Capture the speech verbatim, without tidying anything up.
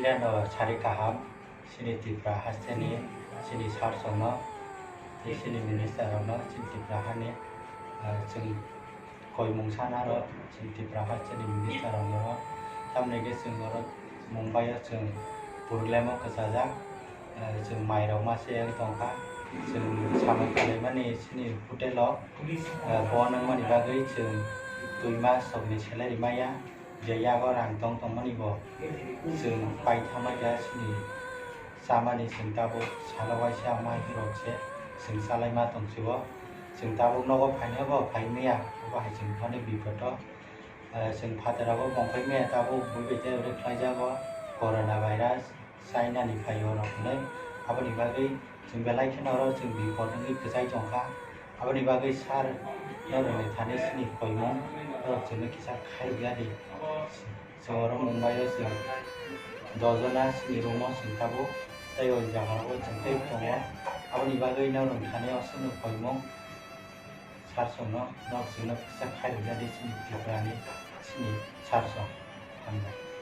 Ano sari kaham, chini Tripura hasteni, chini sir rokno, tei chini minister rokno, chini Tripura hani, ah, chwng koimung sana rok, chini Tripura hasteni minister rokno, tamni hwnkhe chwng oro Mumbai o chwng purlemo kwchajak, ah, chwng mai rok ma se wng tongkha, chwng samung khlaimani chini hotel o, ah, bo nangmani bagwi chwng twi mas rokni salary maya. Je yago rang tong tongmani bo chwng pai thamai ya chini chamani chwng tabuk salo waisa mai rok se chwng chalai ma tong si o. Chwng tabuk nogo phainai bo phai maya, obo hai chwng thani bipodo. Eh, chwng phataro bo bongkhai maya tabuk bui bai tei ore khlai jago corona virus. China ni phai o rok hinwi. Aboni bagwi chwng belai kheno oro chwng bipot wngwi kwchai tongkha. Aboni bagwi sir norokni thani chini koimung norok chwngno kisa khairok ya di. Chwng oro Mumbai o chwng doljona chini room o chwng tabuk tei o jaga o chwng tei tongo. Aboni bagwi norokni thani o chwngno koimung sir chwngno norok chwngno kisa khairok ya di chini Tripura ni chini sir chwng. Hambai.